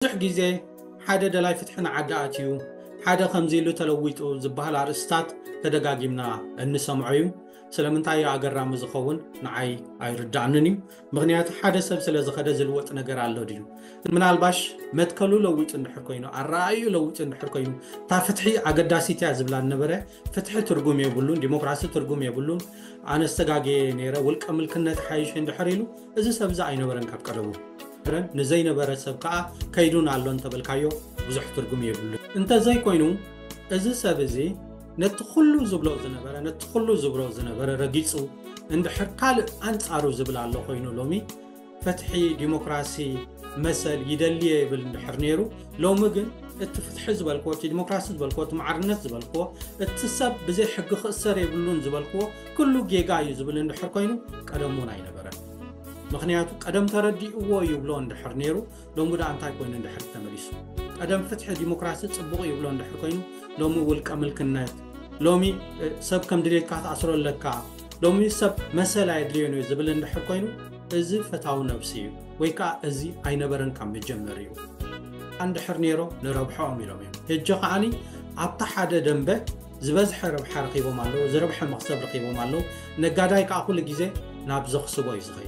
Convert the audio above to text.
ብዙሕ ግዜ ሓደ ደላይ ፍትሒ ንዓዲ ኣትዩ፣ ሓደ ከምዚ ኢሉ ተለዊጡ ዝበሃል ኣርእስታት ተደጋጊምና እንሰምዖ እዩ። ስለምንታይ እዩ ኣገራሚ ዝኸውን? ንዓይ ኣይርዳእንን እዩ። ምኽንያቱ ሓደ ሰብ ስለ ዝኸደ ዝልወጥ ነገር ኣሎ ድዩ? ምናልባሽ መትከሉ ለዊጡ እንድሕር ኮይኑ፣ ኣረኣእዩ ለዊጡ እንድሕር ኮይኑ፣ እታ ፍትሒ ኣገዳሲት እያ ዝብላ ነበረ፣ ፍትሒ ትርጉም የብሉን፣ ዲሞክራሲ ትርጉም የብሉን፣ ኣነ ዝተጋገየ ነይረ፣ ውልቀ ምልክነት ሓይሽ እንድሕር ኢሉ፣ እዚ ሰብ እዚ ኣይነበረን ካብ ቀደሙ። ንዘይነበረ ሰብ ከዓ ከይዱን ኣሎ እንተበልካዮ ብዙሕ ትርጉም የብሉ። እንተዘይኮይኑ እዚ ሰብ እዚ ነቲ ኩሉ ዝብሎ ዝነበረ ነቲ ኩሉ ዝብሎ ዝነበረ ረጊፁ እንድሕር ካልእ ኣንፃሩ ዝብል ኣሎ ኮይኑ ሎሚ ፍትሒ፣ ዲሞክራሲ፣ መሰል ይደልየ ይብል እንድሕር ነይሩ፣ ሎሚ ግን እቲ ፍትሒ ዝበልክዎ፣ እቲ ዲሞክራሲ ዝበልክዎ፣ እቲ ማዕርነት ዝበልክዎ፣ እቲ ሰብ ብዘይ ሕጊ ክእሰር የብሉን ዝበልክዎ ኩሉ ጌጋ እዩ ዝብል እንድሕር ኮይኑ ቀደም እውን ኣይነበረን። ምኽንያቱ ቀደም ተረዲእዎ ይብሎ እንድሕር ነይሩ ሎሚ ደኣ እንታይ ኮይኑ እንድሕር ተመሊሱ? ቀደም ፍትሒ ዲሞክራሲ ፅቡቕ ይብሎ እንድሕር ኮይኑ ሎሚ ውልቀ ምልክነት፣ ሎሚ ሰብ ከም ድሌትካ ትኣስሮ ኣለካ፣ ሎሚ ሰብ መሰል ኣየድልዮን እዩ ዝብል እንድሕር ኮይኑ እዚ ፈታዊ ነብሲ እዩ፣ ወይ ከዓ እዚ ኣይነበረን ካብ መጀመሪኡ። እንድሕር ነይሮ ንረብሖም ኢሎም እዮም። ሕጂ ከዓኒ ኣብቲ ሓደ ደንበ ዝበዝሐ ረብሓ ረኺቦም ኣለዉ፣ ዝረብሐ መኽሰብ ረኺቦም ኣለዉ። ነጋዳይ ከዓ ኩሉ ግዜ ናብ ዘኽስቦ እዩ ዝኸይድ።